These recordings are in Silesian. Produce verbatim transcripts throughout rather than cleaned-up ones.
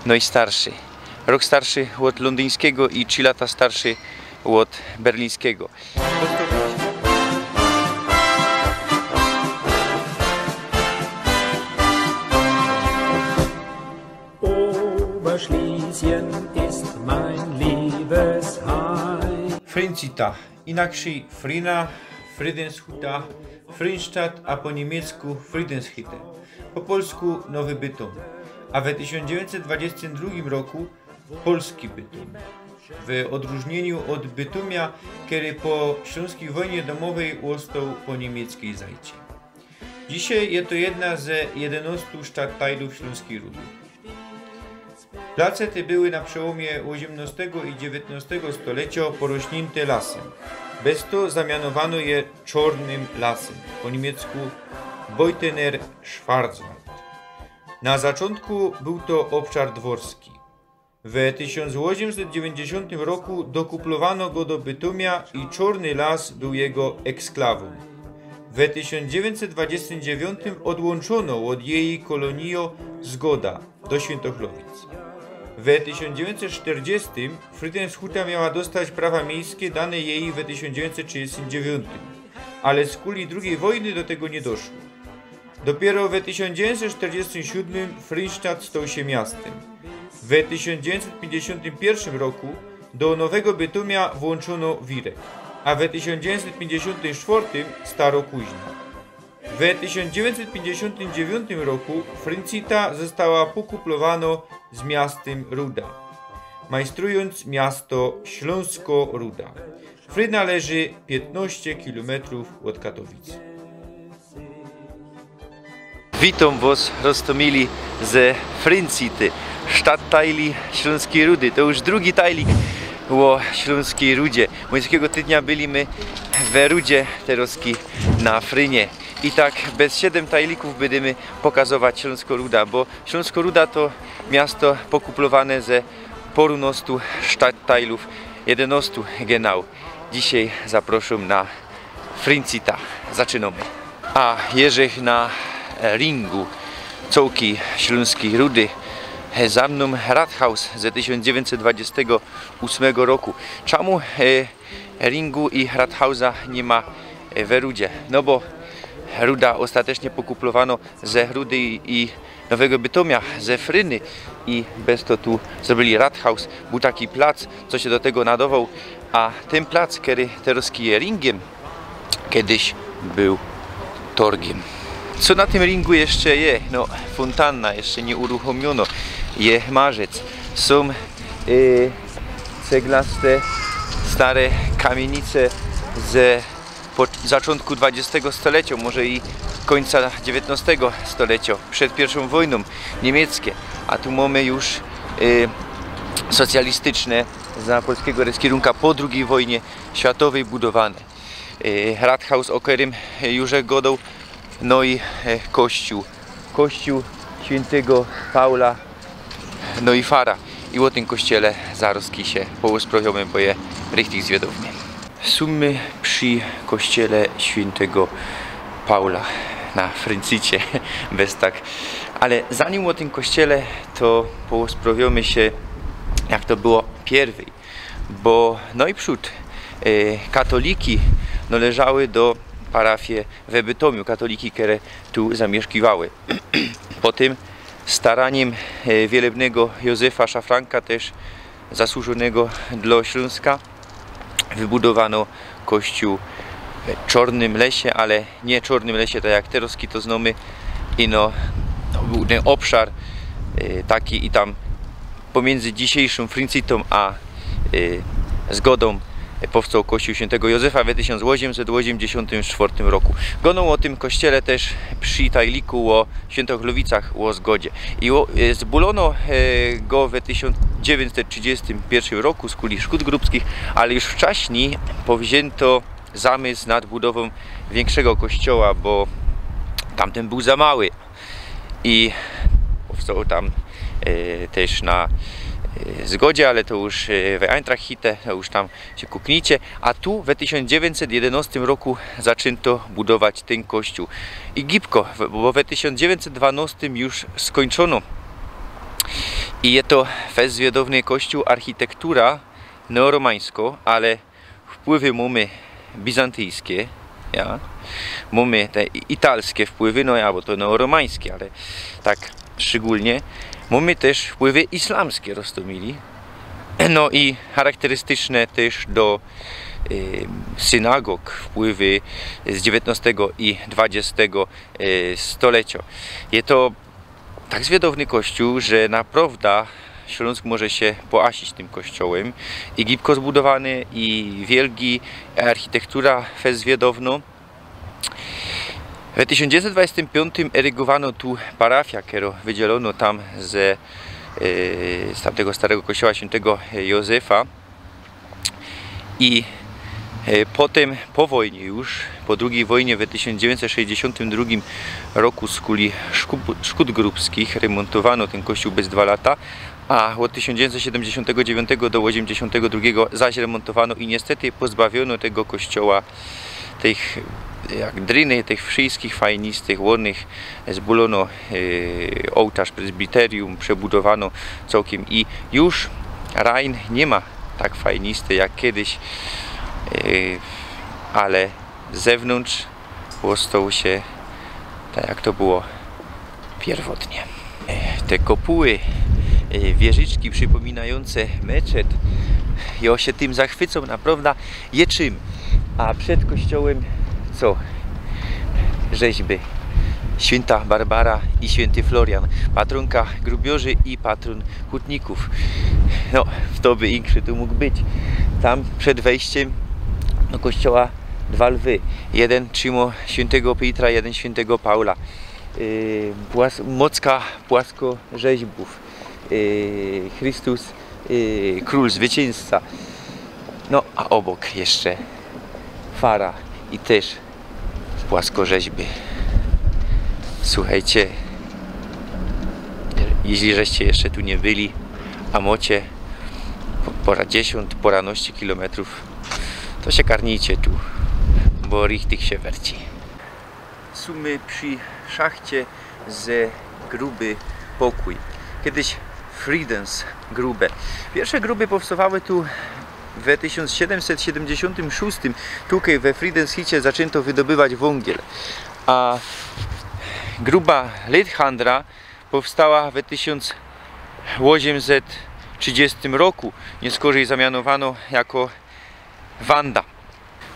Nojstarszy. Rok starszy ôd londyńskigo i trzi lata starszy ôd berlińskigo. Oberschlesien ist mein Liebesheim. Frincita, inaksij Frina, Friedenshuta, Frinstadt, a po niymiecku Friedenshütte, po polsku Nowy Bytōm, a we tysiōnc dziewiyńćset dwadzieścia drugi roku polski Bytōm, w ôdrōżniyniu ôd Bytōmia, kery po ślōnskij wojnie dōmowyj ôstoł po niymieckyj zajcie. Dzisiej je to jedna ze jedynŏstu stadtteilōw Ślōnskij Rudy. Place te były na przełōmie ôziymnŏstego i dziewiyńtnŏstego stolecio porosniynte lasym. Bez to zamianowano je Czornym Lasym, po niymiecku Beutener Schwarzwald. Na zaczōntku bōł to ôbszar dworski. We tysiōnc ôziymset dziewiyńćdziesiōntym roku dokuplowano go do Bytōmia i Czorny Las bōł jego eksklawōm. We tysiōnc dziewiyńćset dwadzieścia dziewiōntym ôdłōnczono ôd jeji kolōnijŏ Zgoda do Świyntochlowic. We tysiōnc dziewiyńćset sztyrdziestym Friedenshuta miała dostać prawa miyjskie dane jeji we tysiōnc dziewiyńćset trzidziestym dziewiōntym, ale skuli drugij wojny do tego niy doszło. Dopiyro we tysiōnc dziewiyńćset sztyrdziestym siōdmym Frinstadt stoł sie miastym. We tysiōnc dziewiyńćset piyńćdziesiōntym piyrszym roku do Nowego Bytōmia włōnczono Wirek, a we tysiōnc dziewiyńćset piyńćdziesiōntym sztwŏrtym Starŏ Kuźnia. We tysiōnc dziewiyńćset piyńćdziesiōntym dziewiōntym roku Frincita została pokuplowano z miastym Ruda, majstrujōnc miasto Ślōnskŏ Ruda. Frina leży piytnŏście kilometrōw ôd Katowic. Witōm wŏs, roztōmili, ze Frincity, stadtteili Ślōnskij Rudy. To już drugi tajlik ô Ślōnskij Rudzie. Mojskigo tydnia byli my we Rudzie, terŏzki na Frynie. I tak bez siedym tajlikōw bydymy pokazować Ślōnskŏ Ruda, bo Ślōnskŏ Ruda to miasto pokuplowane ze pŏrōnŏstu stadtteilōw, jedynŏstu genau. Dzisiej zaprŏszōm na Frincita. Zaczynōmy. A jeżech na ringu cołki Ślōnskij Rudy, za mnōm Rathaus ze tysiōnc dziewiyńćset dwadzieścia ôsmego roku. Czamu, e, ringu i Rathausa niy ma, e, we Rudzie? No bo Ruda ôstatecznie pokuplowano ze Rudy i, i Nowego Bytōmia, ze Fryny, i bez to tu zrobiyli Rathaus. Bōł taki plac, co sie do tego nadowoł, a tyn plac, kery terŏzki je ringym, kejsik bōł torgym. Co na tym ringu jeszcze je? No, fōntana jeszcze niy uruchōmiono. Je marzec. Sōm, e, ceglaste, stare kamiynice ze po-, zaczōntku dwadzieścia stolecio, może i kōńca dziewiyńtnŏstego stolecio, przed piyrwszōm wojnōm, niymieckie. A tu mōmy już, e, socjalistyczne, za polskigo rozkierunka po drugij wojnie światowyj budowane. E, Rathaus, ô kerym, e, już godoł, no i, e, kościōł. Kościōł świyntygo Paula Neufahra. I ô tym kościele zarŏzki sie porozprŏwiōmy, bo je richtig zwiadowny. Sōm my przi kościele świyntygo Paula na Frincycie, bez tak. Ale zanim ô tym kościele, to porozprŏwiōmy sie, jak to było piyrwyj. Bo nojprzōd, e, katoliki nŏleżały do parafije we Bytōmiu, katoliki, kere tu zamiyszkiwały. Po tym staranim, e, wielebnego Józefa Szafranka, tyż zasłużōnego dlŏ Ślōnska, wybudowano kościōł w Czornym Lesie, ale niy Czornym Lesie, tak jak terŏzki to znōmy, ino, no, bōł tyn ôbszar, e, taki i tam Pomiyndzy dzisiyjszōm Frincitōm a, y, Zgodōm, y, powstoł kościōł świyntygo Józefa we tysiōnc ôziymset ôziymdziesiōntym sztwŏrtym roku. Godoł ô tym kościele tyż przi tajliku ô Świyntoch Lowicach, ô Zgodzie. I ô, y, zbulono, y, go we tysiōnc dziewiyńćset trzidziestym piyrwszym roku skuli szkōd grubskich, ale już wczaśnij powziynto zamysł nad budowōm wiynkszego kościoła, bo tamtyn bōł za mały. I powstoł tam, e, tyż na, e, Zgodzie, ale to już, e, we Eintracht Hütte, to już tam sie kuknijcie. A tu we tysiōnc dziewiyńćset jedynŏstym roku zaczynto budować tyn kościōł. I gibko, w-, bo we tysiōnc dziewiyńćset dwanŏstym już skōńczono I je to fest zwiadowny kościōł, architektura neoromańsko, ale wpływy mōmy bizantyjske, ja. Mōmy te i-, italske wpływy, no ja, bo to neoromańske, ale tak szczególnie. Mōmy tyż wpływy islamske, roztōmili. No i charakterystyczne tyż do, y, synagog wpływy z dziewiyntnostego i dwadziestego, y, stolecio. Je to tak zwiadowny kościōł, że naprowda Ślōnsk może sie poasić tym kościołym. I gibko zbudowany, i wielgi, architektura fest zwiadownŏ. We tysiōnc dziewiyntset dwadziestym piōntym erygowano tu parafiã, kerõ wydzielōno tam ze, e, z tamtego starego kościoła świętego Józefa. I, e, potym, po wojnie już, po drugij wojnie, we tysiōnc dziewiyntset sześćdziesiōntym drugim roku z kuli szkub-, szkōd grubskich remōntowano tyn kościoł bez dwa lata, a ôd tysiōnc dziewiyntset siedymdziesiōntego dziewiōntego do ôziymdziesiōntego drugigo zaś remōntowano i niestety pozbawiono tego kościoła tych, jak dryny, tych wszyskich fajnistych, łodnych, zbulōno, e, ołtarz, prezbiterium, przebudowano cołkym i już Rajn niy ma tak fajnisty jak kejś, e, ale z zewnōntrz ôstoł sie tak, jak to było piyrwotnie. E, te kopuły, e, wieżyczki przipōminajōnce meczet, jŏ sie tym zachwycōm, naprowda je czym. A przed kościołym co? Rzeźby. Świynta Barbara i świynty Florian. Patrōnka grubiorzy i patrōn hutnikōw. No, fto by inszy tu mōg być. Tam przed wejściym do kościoła dwa lwy. Jedyn trzimŏ świyntego Piotra, jedyn świyntego Paula. Yy, płas-, mocka płaskŏrzeźbōw. Yy, Chrystus, yy, król zwyciynzca. No, a ôbok jeszcze fara i tyż płaskŏrzeźby. Suchejcie, jeźli żeście jeszcze tu niy byli, a mocie po-, pora dziesiōnt, poranŏście kilometrōw, to sie karnijcie tu, bo richtig sie werci. Sōm my przi szachcie ze Gruby Pokōj. Kejś Friedensgrube. Piyrwsze gruby powstowały tu we tysiōnc siedymset siedymdziesiōntym szōstym. Tukej we Friedenshitte zaczynto wydobywać wōngiel. A gruba Lichthandra powstała we tysiōnc ôziymset trzidziestym roku. Niyskorzij zamianowano jako Wanda.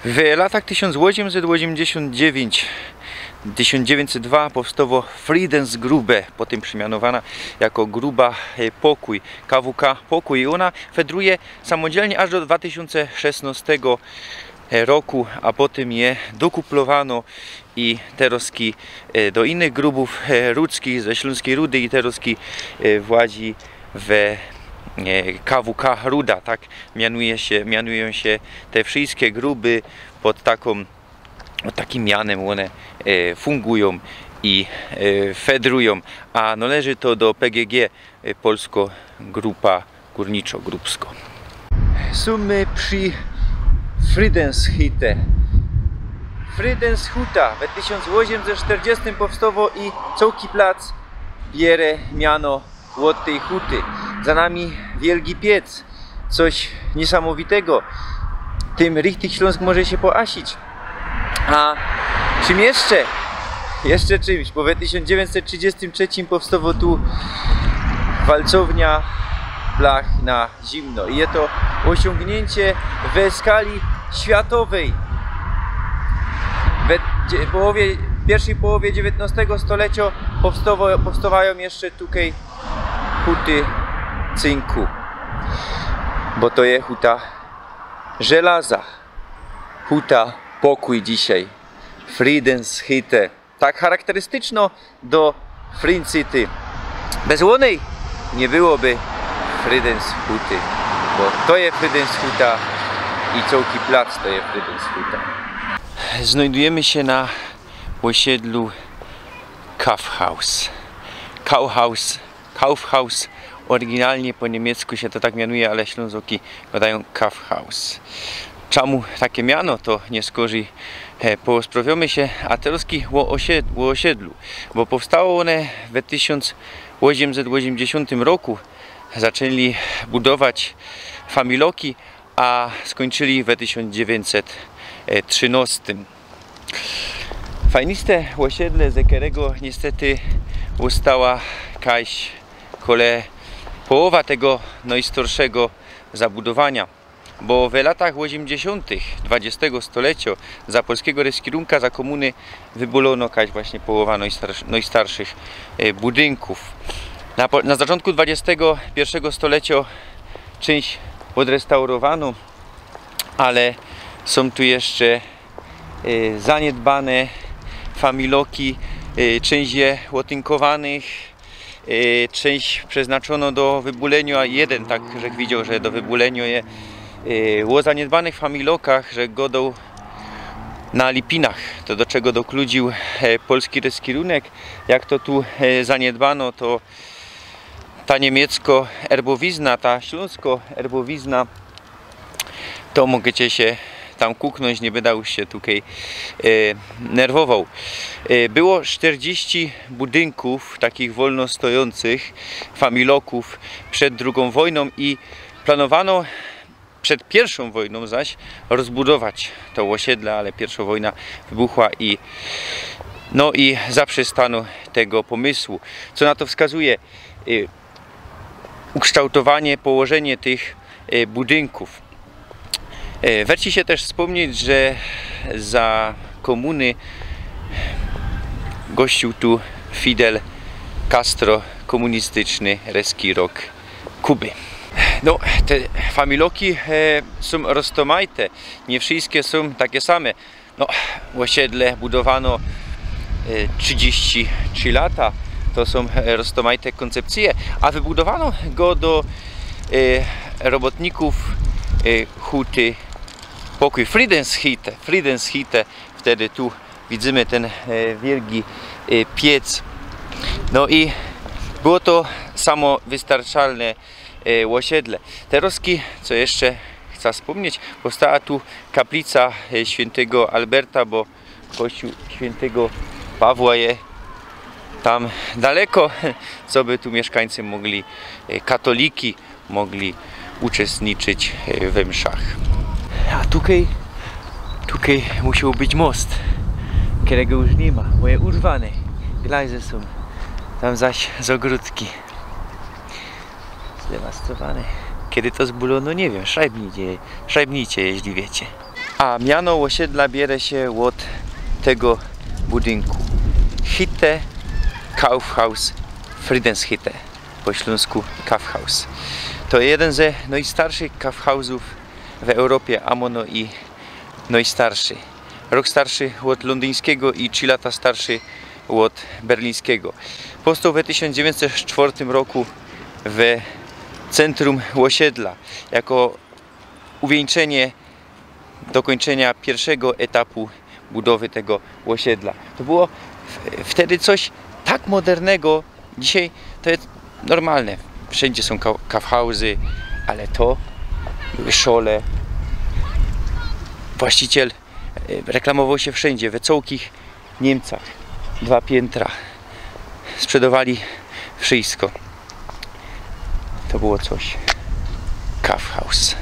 W latach tysiōnc ôziymset ôziymdziesiōnt dziewiyńć, tysiōnc dziewiyńćset dwa powstowo Friedensgrube, potym przemianowana jako Gruba, e, Pokōj, K W K Pokōj. I ôna fedruje samodzielnie aż do dwa tysiōnce szesnŏstego, e, roku, a potym je dokuplowano i terŏzki, e, do innych grubōw, e, rudzkich ze Ślōnskij Rudy i terŏzki, e, włazi we, e, K W K Ruda, tak mianuje sie, mianujōm sie te wszyjske gruby pod takōm, pod takim mianym ône, e, fungujōm i, e, fedrujōm, a nŏleży to do P G G, e, Polskŏ Grupa Gōrniczŏ-Grubskŏ. Sōm my przi Friedenshitte. Friedenshuta we tysiōnc ôziymset sztyrdziestym powstowo i cołki plac biere miano ôd tyj huty. Za nami wielgi piec, coś niysamowitego. Tym richtig Ślōnsk może sie poasić. A czym jeszcze? Jeszcze czymś, bo we tysiōnc dziewiyńćset trzidziestym trzećim powstowo tu walcownia blach na zimno. I je to ôsiōngniyńcie we skali światowyj. We dzie-, połowie, piyrwszyj połowie dziewiyntnŏstego stolecjŏ powstowo-, powstowajōm jeszcze tukej huty cynku, bo to je huta żelaza. Huta Pokōj dzisiej. Friedenshitte. Tak charakterystyczno do Frincity. Bez ônej niy byłoby Friedenshuty, bo to je Friedenshuta i cołki plac to je Friedenshuta. Znajdujymy sie na ôsiedlu Kaufhaus. Kauhaus, Kaufhaus. Ôryginalnie po niymiecku sie to tak mianuje, ale Ślōnzoki gŏdajōm Kaufhaus. Czymu take miano, to niyskorzij, e, porozprŏwiōmy sie, a terŏzki ô ôsied-, ô ôsiedlu, bo powstało ône we tysiōnc ôziymset ôziymdziesiōntym roku, zaczynli budować familoki, a skōńczynli we tysiōnc dziewiyńćset trzynŏstym. Fajniste ôsiedle, ze kerego niystety ôstała kaś kole połowa tego nojstarszego zabudowania. Bo we latach ôziymdziesiōntych dwadziestego stoleciŏ za polskigo reskirunka, za kōmuny wybōlono kaś właśnie połowa nojstarsz-, nojstarszych, e, budynkōw. Na po-, na zaczōntku dwadziestego piyrszego stoleciŏ czynść ôdrestaurowano, ale sōm tu jeszcze, e, zaniedbane familoki, e, czynść je ôtynkowanych, e, czynść przeznaczono do wybōlynio, a jedyn tak żech widzioł, że do wybōlynio je, e, ô zaniedbanych familokach, że godoł na Lipinach. To do czego dokludziōł, e, polski reskirunek. Jak to tu, e, zaniedbano, to ta niymieckŏ erbowizna, ta ślōnskŏ erbowizna, to możycie sie tam kuknōńć, niy byda już sie tukej, e, nerwowoł. E, było sztyrdziści budynkōw, takich wolno stojōncych familokōw przed drugōm wojnōm i planowano przed piyrszōm wojnōm zaś rozbudować to ôsiedle, ale piyrszŏ wojna wybuchła i, no i zaprzestano tego pōmysłu. Co na to wskazuje? Y, ukształtowanie, położynie tych, e, budynkōw. E, werci sie tyż spōmnieć, że za kōmuny gościōł tu Fidel Castro, kōmunistyczny reskirok Kuby. No, te familoki, e, sōm roztōmajte, niy wszyjske sōm take same. No, ôsiedle budowano, e, trzidziści trzi lata. To sōm, e, roztōmajte kōncepcyje, a wybudowano go do, e, robotnikōw, e, huty Pokōj, Friedenshütte, Friedenshütte. Wtedy tu widzymy tyn, e, wielki, e, piec. No i było to samowystarczalne, e, ôsiedle. Terŏzki, co jeszcze chcã spōmnieć, powstała tu kaplica, e, świyntego Alberta, bo kościōł świyntego Pawła je tam daleko, co by tu miyszkańcy mogli, e, katoliki mogli uczestniczyć, e, we mszach. A tukej, tukej musioł być most, kerego już niy ma, bo je urwany. Glajzy sōm. Tam zaś z ôgrōdki. Zdewastowane. Kedy to zbōlono, niy wiym. Szrajbnijcie, szrajbnijcie, jeźli wiycie. A miano ôsiedla biere sie ôd tego budynkōw. Hütte, Kaufhaus, Friedenshütte. Po ślōnsku Kaufhaus. To jedyn ze nojstarszych Kaufhausōw w Europie, a mono i nojstarszy. Rok starszy ôd lōndyńskigo i trzi lata starszy ôd berlińskigo. Powstoł we tysiōnc dziewiyńćset sztwŏrtym roku w centrum ôsiedla jako uwiyńczynie dokōńczynia piyrszego etapu budowy tego ôsiedla. To było w-, wtedy coś tak modernego. Dzisiej to je normalne. Wszyndzie sōm ka-, Kaufhausy, ale to były szole. Właściciel, e, reklamowoł sie wszyndzie, we cołkich Niymcach. Dwa piyntra. Sprzedowali wszyjsko. To było coś. Kaufhaus.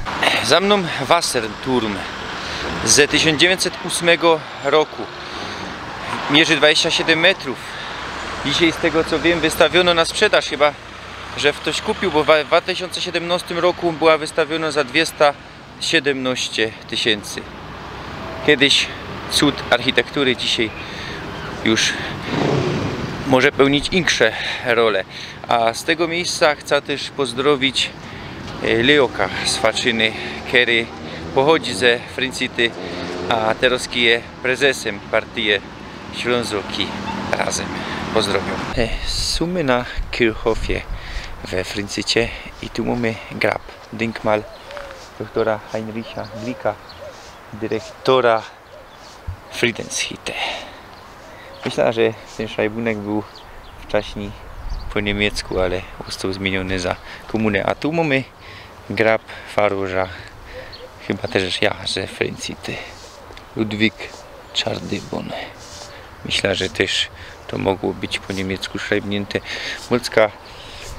Za mnōm Wasserturm ze tysiōnc dziewiyńćset ōsmego roku. Mierzi dwadzieścia siedym metrōw. Dzisiej, z tego co wiym, wystawiono na sprzedaż, chyba że ftoś kupiōł, bo w dwa tysiōnce siedymnŏstym roku była wystawiono za dwiesta siedymnŏście tysiyncy. Kedyś cud architektury, dzisiej już może pełnić insze role. A z tego miejsca chcã tyż pozdrowić, e, Leoka z Faczyny, kery pochodzi ze Fryncity, a terŏz je prezesym partyje Ślōnzoki Razym. Pozdrowiōm. E, sōm my na Kirchhofie we Fryncycie i tu mōmy grab, Denkmal doktora Heinricha Gricka, dyrektora Friedenshütte. Myślã, że tyn szrajbunek bōł wczaśnij po niymiecku, ale ôstoł zmiyniōny za kōmuny. A tu mōmy grab farŏrza, chyba tyż ja, ze Fryncyty. Ludwik Czardyban. Myślã, że tyż to mogło być po niymiecku szrajbniynte. Mocka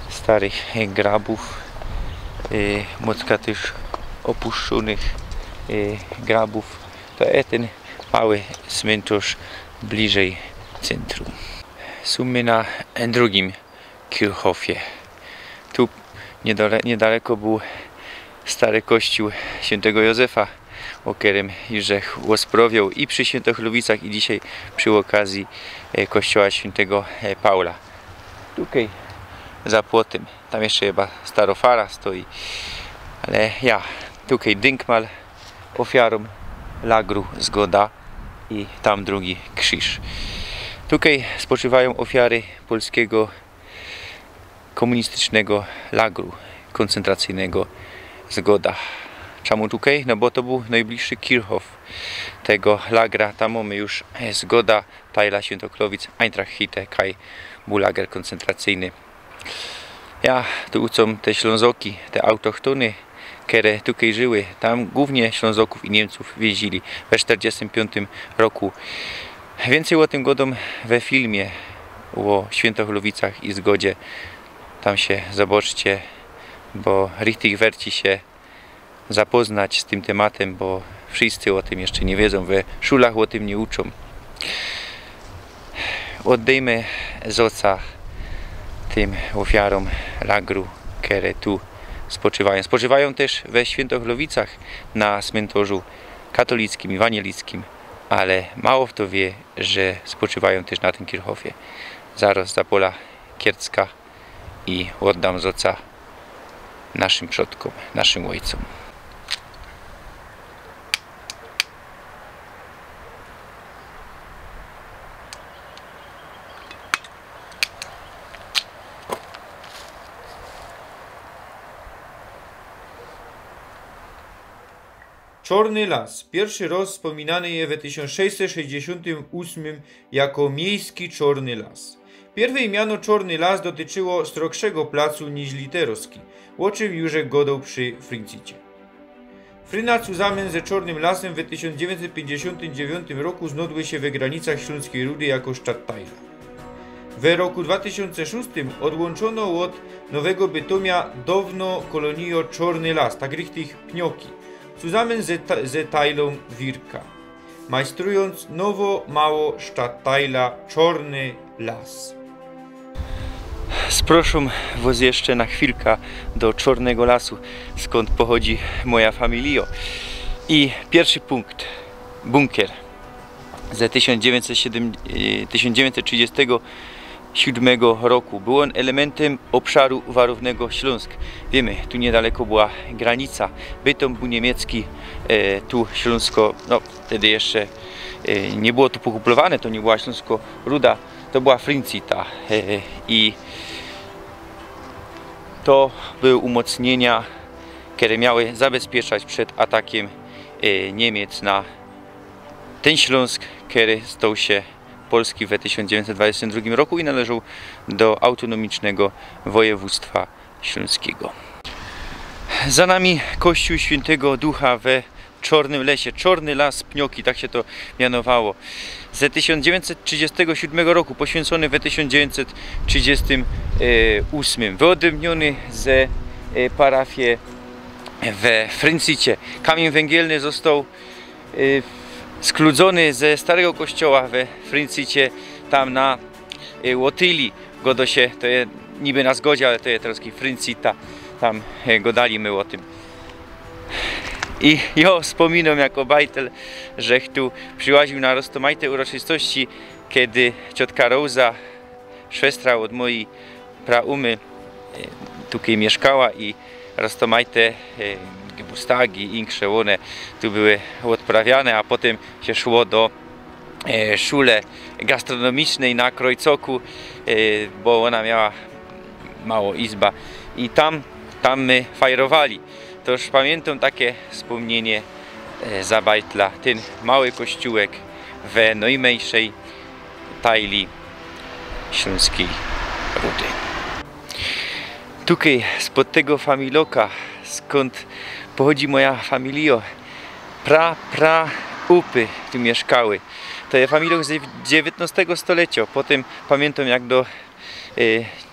st-, Starych, e, grabōw, e, mocka tyż ôpuszczōnych, e, grabōw. To je tyn mały smyntŏrz bliżyj cyntrum. Sōm my na, e, drugim Kirchhofie. Tu niedale-, niedaleko bōł stary kościōł świyntego Józefa, ô kerym już żech ôsprŏwioł i przi Świyntochlowicach, i dzisiej przi ôkazji, e, kościoła świyntego, e, Paula. Tukej za płotym. Tam jeszcze chyba staro fara stoi. Ale ja, tukej dynkmal ôfiarōm lagru Zgoda i tam drugi krziż. Tukej spoczywajōm ôfiary polskigo kōmunistycznego lagru kōncentracyjnego Zgoda. Czymu tukej? No bo to bōł nojbliższy Kirchhof tego lagra. Tam mōmy już, e, Zgoda, Tajla, Świyntoklowic, Eintracht-Hütte, kaj bōł lager kōncentracyjny. Ja, tu sōm te Ślōnzoki, te autochtōny, kere tukej żyły. Tam głōwnie Ślōnzokōw i Niymcōw wiyziyli we sztyrdziestym piōntym roku. Wiyncyj ô tym gŏdōm we filmie ô Świyntochlowicach i Zgodzie. Tam sie zobaczcie, bo richtig werci sie zapoznać z tym tymatym, bo wszyjscy ô tym jeszcze niy wiedzōm, we szulach ô tym niy uczōm. Ôddejmy zŏca tym ôfiarōm lagru, kere tu spoczywajōm. Spoczywajōm tyż we Świyntochlowicach na smyntŏrzu katolickym, ewanielickym, ale mało fto wiy, że spoczywajōm tyż na tym Kirchhofie. Zarŏz zapola kiercka i ôddōm zŏca naszym przodkōm, naszym ôjcōm. Czŏrny Las. Piyrszy rŏz spōminany je we tysiōnc sześćset sześćdziesiōntym ôsmym jako miejski Czŏrny Las. Piyrwyj miano Czŏrny Las dotyczyło srogszego placu niźli terŏzki, ô czym już żech gŏdoł przi Fryncyicie. Fryna cuzamyn ze Czŏrnym Lasym we tysiōnc dziewiyńćset piyńćdziesiōntym dziewiōntym roku znŏdły sie we granicach Ślōnskij Rudy jako Stadtteile. We roku dwa tysiōnce szōstym ôdłōnczono ôd Nowego Bytōmia downo kolōnijŏ Czŏrny Las, tak richtig Pnioki, cuzamyn ze ta-, ze Teilōm Wirka, majstrujōnc nowo mało Stadtteila Czŏrny Las. Sprŏszōm wŏs jeszcze na chwilka do Czŏrnego Lasu, skōnd pochodzi moja familijŏ. I piyrszy punkt, bunkier ze tysiōnc dziewiyńćset siedym, e, tysiōnc dziewiyńćset trzidziestego siōdmego roku. Bōł ôn elementem ôbszaru warownego Ślōnsk. Wiymy, tu niydaleko była granica. Bytōm bōł niymiecki, e, tu Ślōnsko, no, wtedy jeszcze, e, niy było tu pokuplowany, to niy była Ślōnsko Ruda, to była Fryncita. E, i to były umocniynia, kere miały zabezpieczać przed atakiym, e, Niymiec na tyn Ślōnsk, kery stoł sie polski we tysiōnc dziewiyńćset dwudziestym drugim roku i należoł do autōnōmicznego wojewōdztwa ślōnskigo. Za nami kościōł Świyntego Ducha we Czŏrnym Lesie. Czŏrny Las, Pnioki, tak sie to mianowało. Ze tysiōnc dziewiyńćset trzidziestego siōdmego roku, poświyncōny we tysiōnc dziewiyńćset trzidziestym ôsmym. Wyodrybniōny ze, e, parafie we Fryncycie. Kamiyń wyngielny ôstoł y, skludzōny ze starego kościoła we Fryncycie, tam na, y, Ôtyli. Gŏdŏ sie, to je niby na Zgodzie, ale to je terŏz Fryncyta. Tam, y, gŏdali my ô tym. I jŏ spōminōm jako bajtel, żech tu prziłaziōł na roztōmajte uroczystości, kej ciotka Roza, szwestra ôd mojij praōmy, e, tukej miyszkała i roztōmajte, e, gebustagi i insze ône tu były ôdprawiane, a potym sie szło do, e, szule gastronomicznyj na Krojcoku, e, bo ôna miała mało izba i tam, tam my fajrowali. Toż pamiyntōm take spōmniynie, e, za bajtla, tyn mały kościołek we nojmyńszyj tajli Ślōnskij Rudy. Tukej, spod tego familoka, skōnd pochodzi moja familijŏ, pra, pra ôpy tu miyszkały. To je familok z dziewiynŏstego stolecjŏ. Potym pamiyntōm, jak do e,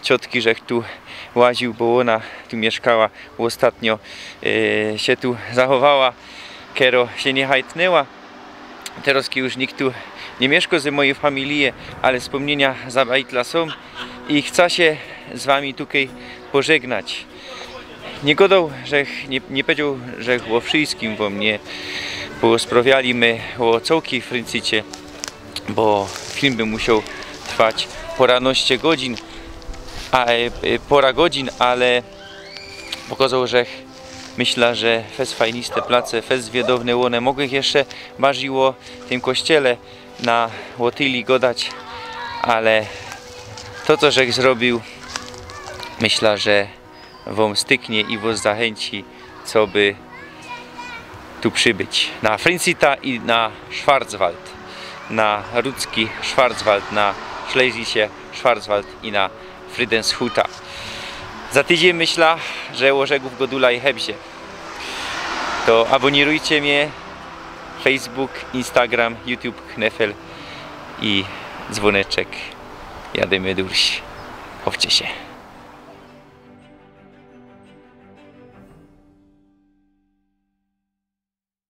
ciotki, żech tu łaziōł, bo ôna tu miyszkała ôstatnio, e, sie tu zachowała, kero sie niy hajtnōła. Teroz już nikt tu niy miyszko ze mojij familije, ale spōmniynia za bajtla sōm i chca sie z wami tukej pożegnać. Niy godoł, żech, niy, niy pedzioł, żech ô wszyjskim wōm niy porozprawiali my ô cołkij Fryncecie, bo film by musioł trwać poranoście godzin, a, e, e, pora godzin, ale pokozoł, żech, myśla, że fest fajniste place, fest zwiadowne ône, mogołech jeszcze bardzij ô tym kościele na Ôtyli godać, ale to, co żech zrobiōł, myśla, że wōm styknie i wos zachynci, coby tu przybyć. Na Frynceta i na Schwarzwald, na rudzki Schwarzwald, na Schlesische Schwarzwald i na Friedenshuta. Za tydziyń, myśla, że ô żechōw godula i hebzie. To abōnirujcie mie, Facebook, Instagram, YouTube, Knefel i dzwōneczek. Jadymy durś. Chowcie sie.